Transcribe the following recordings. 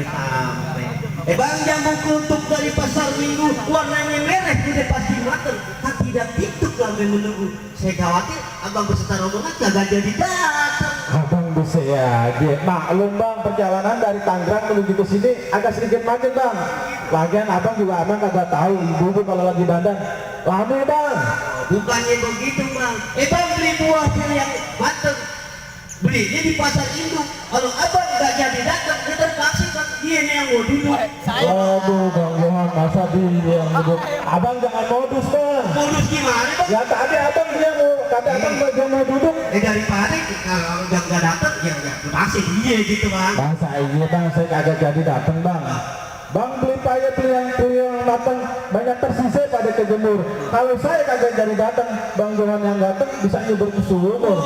sampai. Bang, jambu kelutuk dari pasar Minggu warnanya merah udah pasti mateng. Tak tidak tituk lagi menunggu. Saya khawatir abang beserta rombongan kagak jadi datang. Abang bisa ya, maklum bang, perjalanan dari Tangerang menuju ke sini agak sedikit macet bang. Lagian abang juga abang kagak tahu ibu kalau lagi dandan lama bang. Bukannya begitu bang. Bang, beli buah pil yang mateng, belinya di pasar induk. Kalau abang nggak jadi datang, kita kasih bang. Dia nih yang mau duduk. Aduh bang Johan, masa dia yang duduk. Abang jangan modus bang. Modus gimana bang? Ya tadi abang dia mau, kata abang dia mau duduk. Daripada kalau udah nggak datang, ya kasih dia gitu bang. Masa iya bang, saya kagak jadi datang bang. Bang beli payet yang datang banyak tersisa pada kejemur. Kalau saya kagak jadi datang, bang Johan yang datang bisa nyuber ke sumur.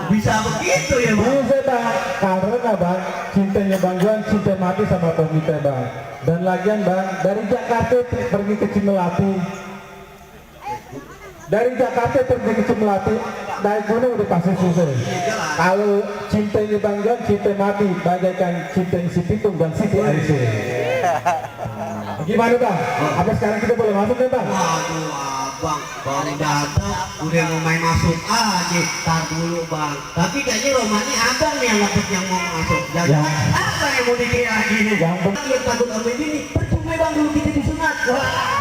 Bisa begitu ya bang? Bisa bang, karena bang cintanya bang Johan cinta mati sama Tomita bang. Dan lagian bang, dari Jakarta pergi ke Cimelati. Dari Jakarta pergi ke Cimelati, naik gunung udah pasti susah. Kalau cintanya bang Johan cinta mati, bagaikan cintanya si Pitung dan Siti Aisyah. Gimana bang? Apa sekarang kita boleh masuk nih bang? Waduh abang, baru datang udah mau main masuk aja. Tar dulu bang. Tapi kayaknya romanya abang nih yang dapet yang mau masuk. Jadi Ya. apa yang mau dikira gini? Yang Yang takut sama ini, percuma bang dulu kita disunat. Wah.